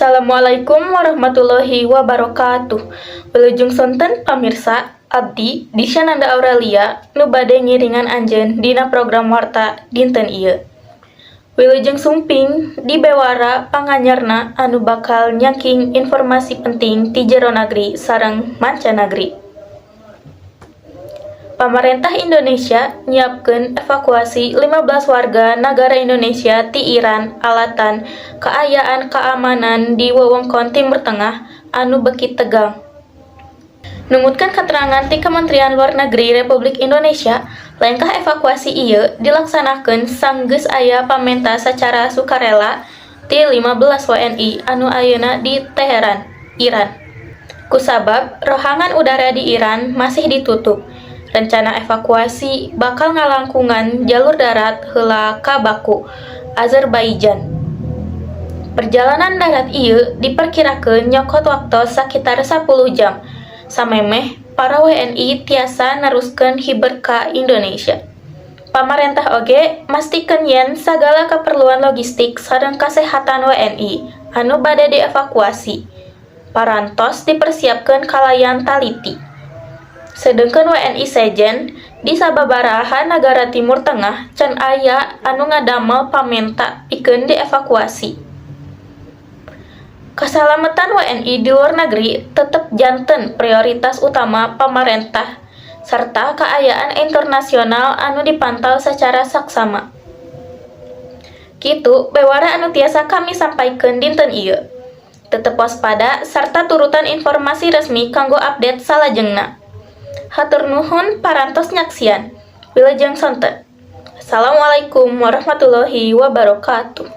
Assalamualaikum warahmatullahi wabarakatuh. Wilujeng sonten, pamirsa. Abdi Disyananda Aurelia nu bade ngiringan anjeun dina program Warta dinten ieu. Wilujeng sumping di bewara panganyarna anu bakal nyangking informasi penting ti jero nagri sareng mancanagri. Pamarentah Indonesia nyiapkeun evakuasi 15 warga nagara Indonesia ti Iran alatan kaayaan kaamanan di wewengkon Timur Tengah anu beuki tegang. Numutkeun katerangan ti Kementerian Luar Negeri Republik Indonesia, lengkah evakuasi ieu dilaksanakeun sanggeus aya pamenta sacara sukarela ti 15 WNI anu ayeuna di Teheran, Iran. Kusabab rohangan udara di Iran masih ditutup, rencana evakuasi bakal ngalangkungan jalur darat heula ka Baku, Azerbaijan. Perjalanan darat ieu diperkirakeun nyokot waktos sakitar 10 jam, samemeh para WNI tiasa neruskeun hiber ka Indonesia. Pamarentah oge mastikeun yen sagala kaperluan logistik sareng kasehatan WNI anu bade dievakuasi parantos dipersiapkeun kalayan taliti. Sedengkeun WNI sejen di sababaraha nagara Timur Tengah can aya anu ngadamel pamenta pikeun dievakuasi. Kasalametan WNI di luar negeri tetep janten prioritas utama pamarentah sarta kaayaan internasional anu dipantau sacara saksama. Kitu bewara anu tiasa kami sampaikeun dinten ieu. Tetep waspada sarta turutan informasi resmi kanggo update salajengna. Hatur nuhun parantos nyaksian. Wilujeng sonten. Assalamualaikum warahmatullahi wabarakatuh.